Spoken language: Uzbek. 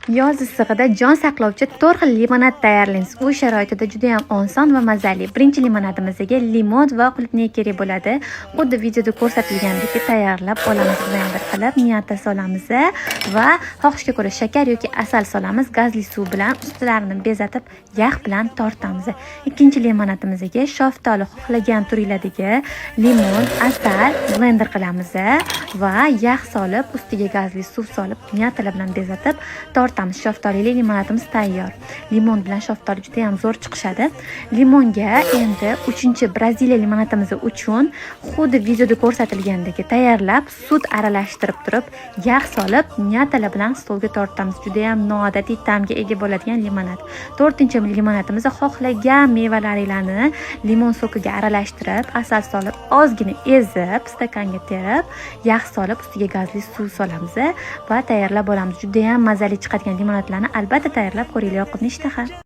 Yoz issig'ida jon saqlovchi to'rt xil limonad tayyorlaymiz. Uy sharoitida juda ham oson va mazali. Birinchi limonadimizga limon va qulupnay kerak bo'ladi. Xuddi videoda ko'rsatilgandek tayyorlab olamiz, blender qilib, мята solamiz va xohishga ko'ra shakar yoki asal solamiz. Gazli suv bilan ustilarini bezatib, yax bilan tortamiz. Ikkinchi limonadimizga shaftoli, xohlagan turinglardagi limon, asal blender qilamiz va yax solib, ustiga gazli suv solib, мята lar bilan bezatib tortamiz. Shaftolili limonadimiz tayyor. Limon bilan shaftoli juda ham zo'r chiqishadi. Limonga endi uchinchi Braziliya limonadimiz uchun xuddi videoda ko'rsatilgandek tayyorlab, sut aralashtirib turib, yax solib, мята lar bilan stolga tortamiz. Juda ham noodatiy ta'mga ega bo'ladigan limonad. To'rtinchi limonadimiz xohlagan mevalaringlarni limon sokiga aralashtirib, asal solib, ozgina ezib, stakanga terib, yax solib, ustiga gazli suv solamiz va tayyorlab olamiz. Juda ham mazali chiqadigan limonadlarni albatta tayyorlab ko'ringlar. Yoqimli ishtaha.